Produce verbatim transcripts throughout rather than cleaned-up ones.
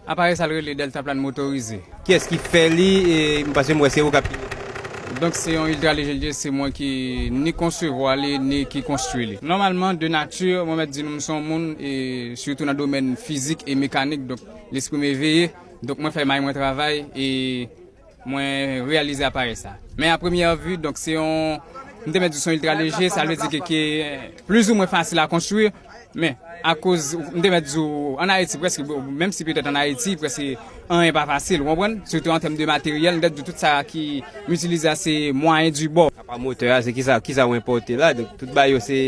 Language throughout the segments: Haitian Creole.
Aparèy sa l rele Deltaplane motorize. Kiyès ki fè li? E, m panse m wè se ou k ap pilote. Donk, se yon iltra leje l ye, se mwen ki ni konsevwa li, ni ki konstwi li. Nòmalman, de nati, mwen mèt di nou, m se yon moun, e sitou nan domèn fizik e mekanik, donk, lespri m eveye. Donk, mwen fè may mwen travay, e mwen reyalize aparèy sa. Men a premyè vi, donk, se yon, m te mèt di se yon iltra leje, sa vle di ke, ke plizoumwen fasil a konstwi, men akoz, m te mèt di w, ann Ayiti, prèske, menm si petèt ann Ayiti, prèske anyen pa fasil, ou konprann? Sitou an tèm de materyèl, m te di w tout sa ki m itilize a, se mwayen di bò. Apa motè a, se kisa, kisa w enpòte la? Donk, tout bagay yo se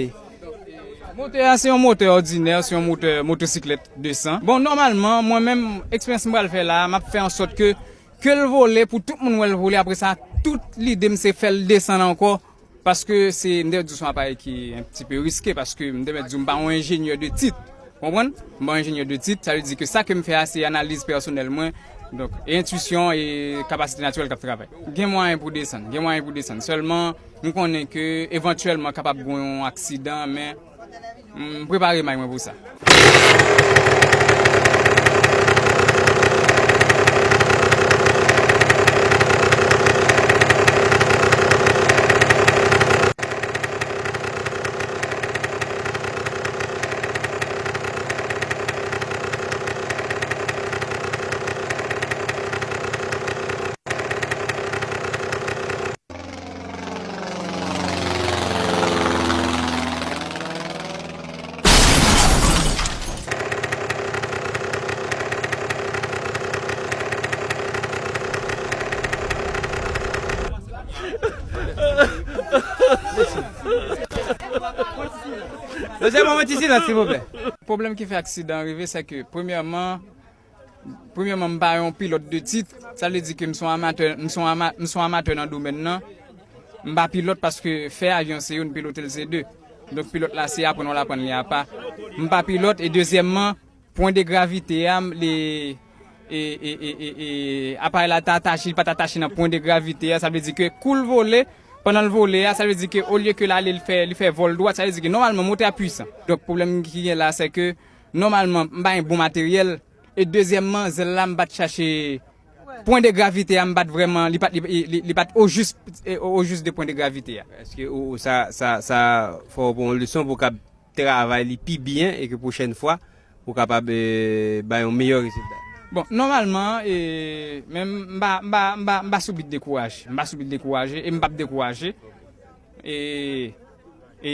Motè a, se yon motè òdinè, se yon motè motosiklèt desan. Bon, nòmalman, mwen menm, eksperyans m pral fè la, m ap fè an sòt ke, ke l vole pou tout moun wè l vole. Apre sa, tout lide m se fè l desann ankò, paske se, m te di w se yon aparèy ki un petit peu risqué, paske m te mèt di w m pa yon enjenyè de tit. Konprann? M pa yon enjenyè de tit, sa vle di ke sa ke m fè a, se analiz pèsonèl mwen, donk, e entwisyon e kapasite natirèl k ap travay. Gen mwayen pou desann, gen mwayen pou desann. Sèlman, m konnen ke evantyèlman kapab gen yon aksidan, men m prepare may mwen pou sa. Mesye, ban mwen ti silans, silvouplè. Pwoblèm ki fè aksidan an rive, se ke, premyèman, Premyèman, m pa yon pilòt de tit. Sa vle di ke m se yon amatè, m se yon ama-, m se yon amatè nan domèn nan. M pa pilòt paske fè avyon se youn, pilote l se de. Donk, pilòt la se aprann ou al aprann li apa. M pa pilòt, e dezyèmman, pwen de gravite a, m, li, e, e, e, e, e, aparèy la ta atache, li pa t atache nan pwen de gravite a. Sa vle di ke kou l vole, pandan l vole a, sa vle di ke olye ke l ale, l fè, li fè vòl dwat, sa vle di ke nòmalman motè a pwisan. Donk, pwoblèm ki gen la, se ke nòmalman, m pa gen bon materyèl. E dezyèmman, zèl la, m pa t chache pwen de gravite a, m pa t vrèman, li pa t, li, li, li pa t ojis, e, ojis de pwen de gravite a. Èske ou, ou sa, sa, sa fè w pran yon leson pou w kab travay li pi byen e ke pwochèn fwa, ou kapab, e, bay yon meyè rezilta? Bon, nòmalman, e, men m pa, m pa, m pa, m pa sou bit dekouraje. M pa sou bit dekouraje e m p ap dekouraje. E, e,